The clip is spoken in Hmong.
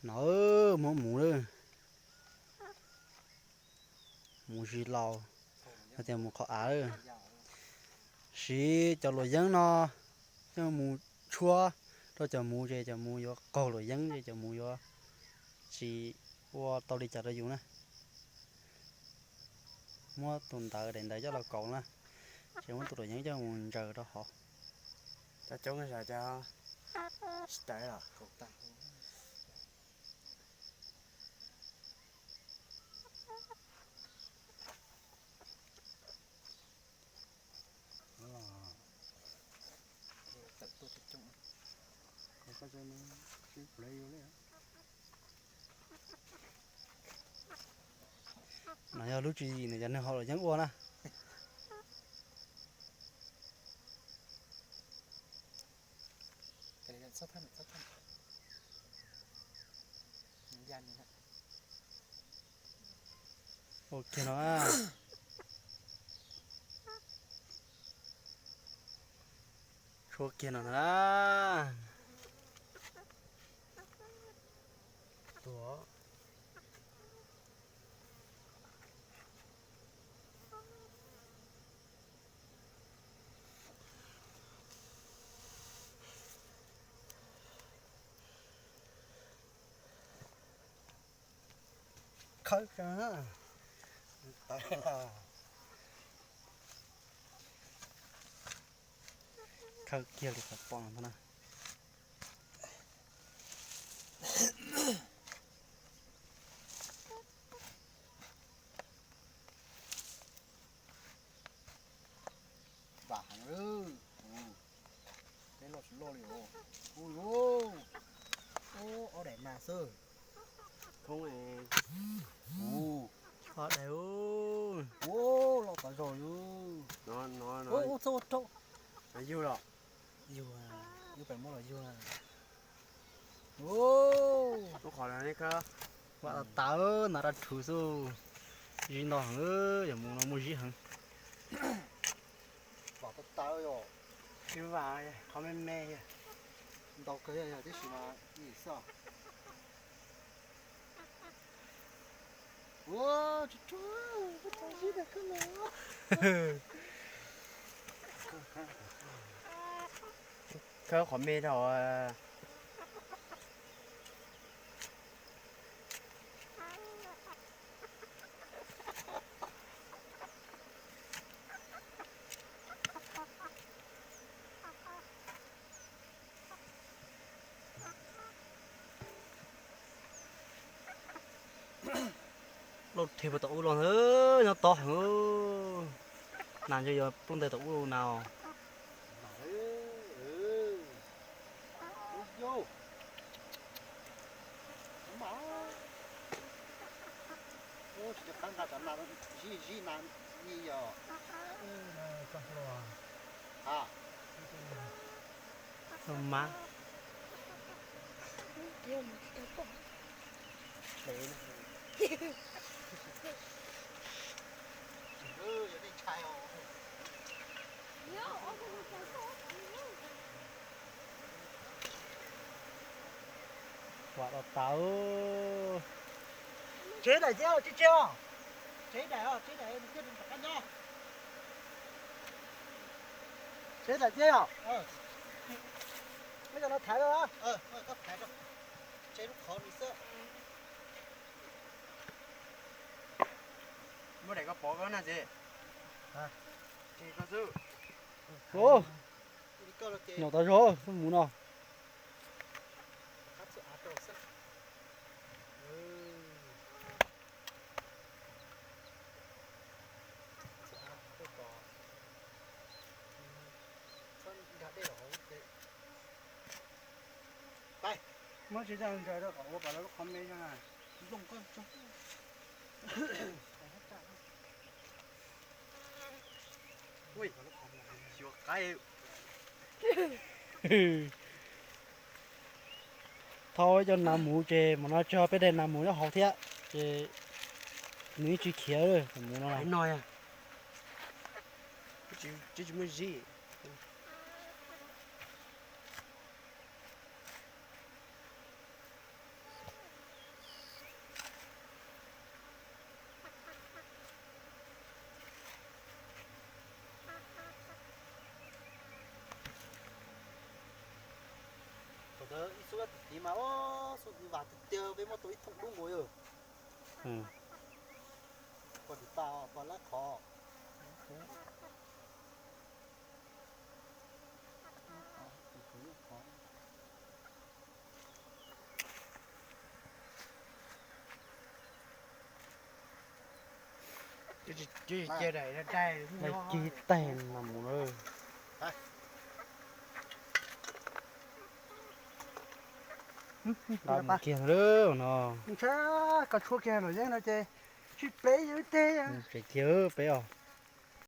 No, muab mus lawm. Mus zis laus, hais tias mus qhov av lawm. Siv cov luam yeeb no coj mus tshuab rau cov muv ces cov muv yuav qaug luam yeeb ces cov muv yuav tsis ua tau li cas rau yus na. Muab tus ntawd daim ntawd coj los kaus na, ces muab tus luam yeeb coj mus ntsaws rau hauv. Cov coob zam cov tsis tawv los kaus tag. No yog lub tswv yim ntawm cov neeg haus luam yeeb ua na. Ua kiag no, tshuab kiag no na. Tuag. Khawb, khawb kiag li qhov pom no na. Vam heev, peb loj tsis loj li os. Ub, ob daim mas xwb. Ob daim. Ub, loj tas zog li. Ub, txhob ua rau. Yug los. Yug, yug pem muab los yug. Ub, lub qhov no ne khawb. Vam tas tas, nas raj rhuv xwb. Zib nto heev, yog mus no muaj zib heev. Vam tas tas yom. Tsis vam, qhov me me. Ntau kawg yog tib si mas yim xwb. Ua, tsuag tsuag, tau zib ntawm koj los. Khawb qhov me dhau. Lauj, rhe puag tom ub los ntag, nyob tob heev. Nas ntshe yuav plooj ntawm tom ub na. Tsis nco qab nqa cov nas zib zib nas ni yom. Mas Vam tas tas. Tseg daim thiab, tseg tseg os. Tseg daim os, tseg daim thiaj rov qab nyob. Tseg daim thiab os. Muab cov no thaiv rau. Tseg lub qhov no xwb. Muab daim koj pov koj na txiv. Tseg koj xwb. Nyom tas zog mus no. Muab tsis tau ntsaws rau kom ua kom lawv lub qhov me zoo na. Zoo koj. Thauj ib co nas mus ces mas no tso peb daim nas mus nyob hauv thiab ces nws yeej tsis khiav mus no. Tsis muaj zib. Ib xub tim tid mas, xub tid vam tiag tiag, peb muab tau ib thooj dub nkaus yog. Pog tim paj, pog lab qhov. Ci taig mas mus lawm. Nqa mus kiag lawm no. Koj tshuab kiag luam yeeb no ces tsis peb yus teg. Tseem kiag peb os.